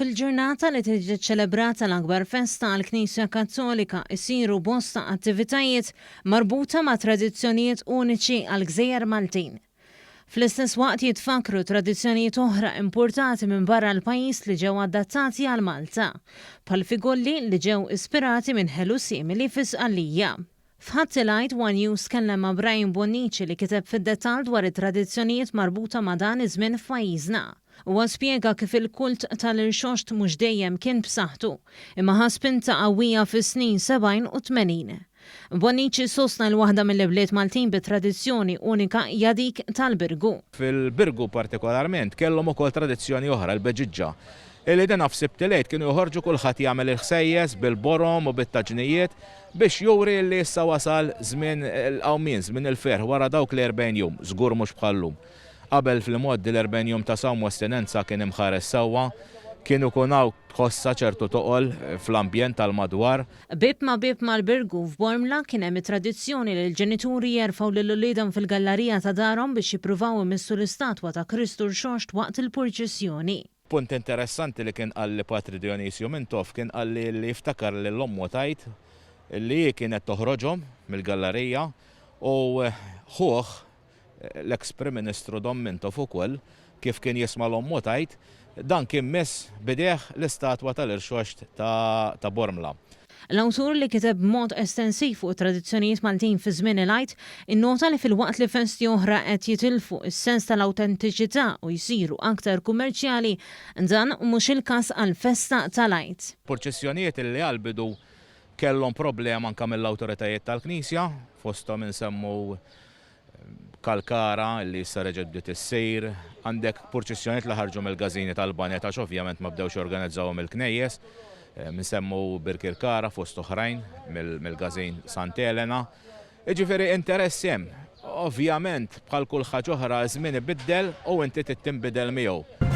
Fil-ġurnata li tiġi ċċelebrata l-akbar festa għall-Knisja Kattolika isiru bosta attivitajiet marbuta ma' tradizzjonijiet uniċi għall-gżejjer Maltin. Fl-istess waqt jitfakkru tradizzjonijiet oħra impurtati minn barra l-pajjiż li ġew adattati għal Malta, bħall-figolli li ġew ispirati minn ħelu simili fi Sqallija. F'Ħadd il-Għid, one News tkellem ma' Brian Bonnici li kiteb fid-dettall dwar it-tradizzjonijiet marbuta ma' dan iż-żmien f'pajjiżna. Huwa spjega kif il-kult tal-Irxoxt mhux dejjem kien b'saħħtu, imma ħa spinta qawwija fis-snin 70 u 80. Bonnici sostna li waħda mill-ibliet Maltin bi tradizzjoni unika hija dik tal-Birgu. Fil-Birgu partikolarment kellhom ukoll tradizzjoni oħra, il-beġiġġa. Illi dina f'Sibt il-Għid kienu joħorġu kulħadd jagħmel il-ħsejjes bil-borom u bit-taġnijiet biex juri illi issa wasal żmien il-qawmien, żmien il-ferħ wara dawk l-erbgħin jum, żgur mhux bħal-lum. Qabel fl-imgħoddi l-erbgħin jum ta' sawm u astinenza kien imħares sewwa, kien ikun hawn tħossha ċertu toqol fl-ambjent tal-madwar. Bieb ma' bieb mal-Birgu, f'Bormla, kien hemm it-tradizzjoni li l-ġenituri jerfgħu lil uliedhom fil-gallarija ta' darhom biex jippruvaw imissu l-istatwa ta' Kristu Rxoxt waqt il-purċissjoni. Punt interessanti li kien qalli Patri Dionisju Mintoff kien qalli li jiftakar lil ommu tgħid li hi kienet toħroġhom mill-gallarija u ħuh, l-eks Prim Ministru Dom Mintoff ukoll, kif kien jisma' 'l ommu tgħid, dan kien miss b'idejh l-istatwa tal-Irxoxt ta' Bormla. L-awtur li kiteb b'mod estensiv fuq it-tradizzjonijiet Maltin fi żmien il-Għid, innota li filwaqt li festi oħra qed jitilfu s-sens tal-awtentiċità u jsiru aktar kummerċjali, dan mhux il-każ għall-festa tal-Għid. Purċissjonijiet li għall-bidu kellhom problema anke mill-awtoritajiet tal-Knisja, fosthom insemmu Kalkara li issa reġgħet bdiet issir, għandek purċissjonijiet li ħarġu mill-każini tal-baned għax ovvjament ma bdewx jorganizzawhom il-knejjes, nsemmu Birkirkara fost oħrajn mill-każin Sant'Elena. Jiġifieri interess hemm. Ovvjament bħal kull ħaġa oħra ż-żmien ibiddel u inti trid tinbidel miegħu.